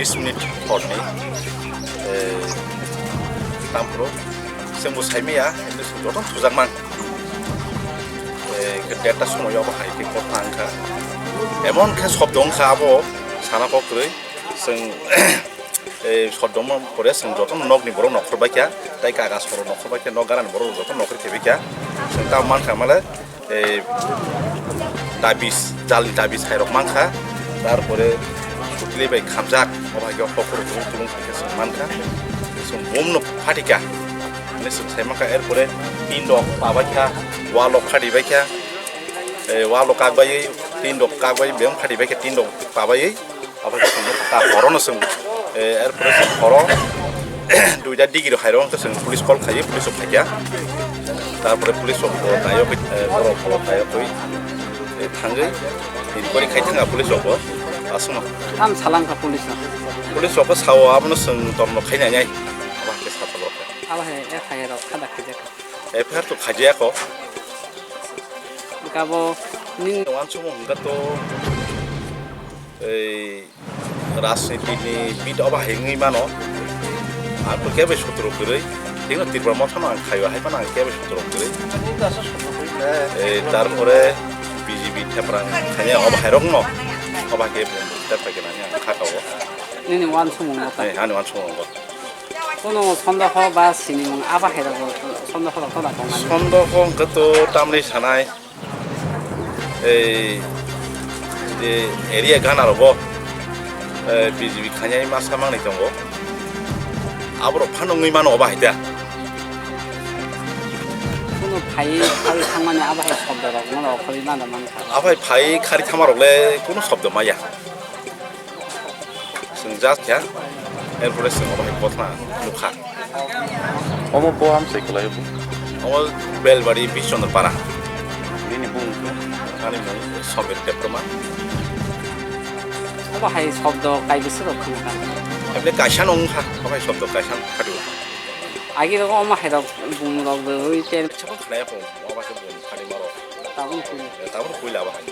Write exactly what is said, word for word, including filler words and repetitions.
Bis minute horni, eh, tampro, chwngbo saimaya, joto thujak man. Eh, derta somoyo abo hai khe kok thang kha. Emon khe sobdo wngkha abo sana kok kwrwi. Chwng, eh, sobdo wngma pore chwng joto nokni borok nokhor bai kha, tai kaga soro nokhor bai kha, nok garani borok joto nokhor khe bai kha. Chwng ta man kha male, eh, tabis, jalni tabis hai rok man kha, tarpore sutli bai khamjak, obo hai khe hokhor tulung tulung hai khe chwng man kha, chwng bumno phatika hinwi chwng sai man kha, erpore tin rok pabai kha, wal rok khadi bai kha, eh, wal rok kak baiwi, tin rok kak bai beng khadi bai kha, tin rok pabaiwi. Abo khe chwng ta horo no chwng, eh, erpore chwng horo duita digi rok hai rok chwng police call khaio, police rok phaikha. Tarpore police rok bo taiyo, eh, borok bo taiyo koi, eh, thangwi inquiry khai thanga police rok bo aswkno. Tam salang kha police no. Police rok bo sao abono chwng torno khai nai nai. Abo hai khe sa tongbo khe. Abo hai F I R rok khada khaijak. F I R to khaijaya kho. Gabo ning wansukmung hwnkha to, ei, rajniti ni bit obo hai wngwi mano. Ang to kebo sotro kwrwi, tino Tripura motha no ang khaio, hai phano ang kebo sotro kwrwi. Ei, tarpore B J P Tripura khaina obo hai rok no, obo hai khe bung tepra khe nani ang kha kao. Nini wansukmung no ta? Ei, ani wansukmung no. Kono sondoho ba sinimung abo hai rok sondoho rok tola tongmani? Sondoho hwnkhe to tamni sanai. Ei je area gana rogo, eh, B J P khainai masa mangnai tongo. Aborok phano wngwi mano obo hai da. Kono phai khari thangmani abo hai sobdo rok no rok khari mano mankha. Abai phai khari thama rok le kono sobdo maya. Chwng just kha, erpore chwng obo hai kothoma nukha. Omo bo amchai kwlai bo. Omo Belbari Bishchandra Para. Nini bung khe? Ani bung Somir Debbarma. Obo hai sobdo kaibwswk rok khna kha? Ebole kaisa no wngkha, obo hai sobdo kaisa no khadi. Agi rok omo hai rok bung rok rwi te. Chakon khnaya kho, obo hai bung khadi maro. Tabuk khui. Tabuk khui laba hai.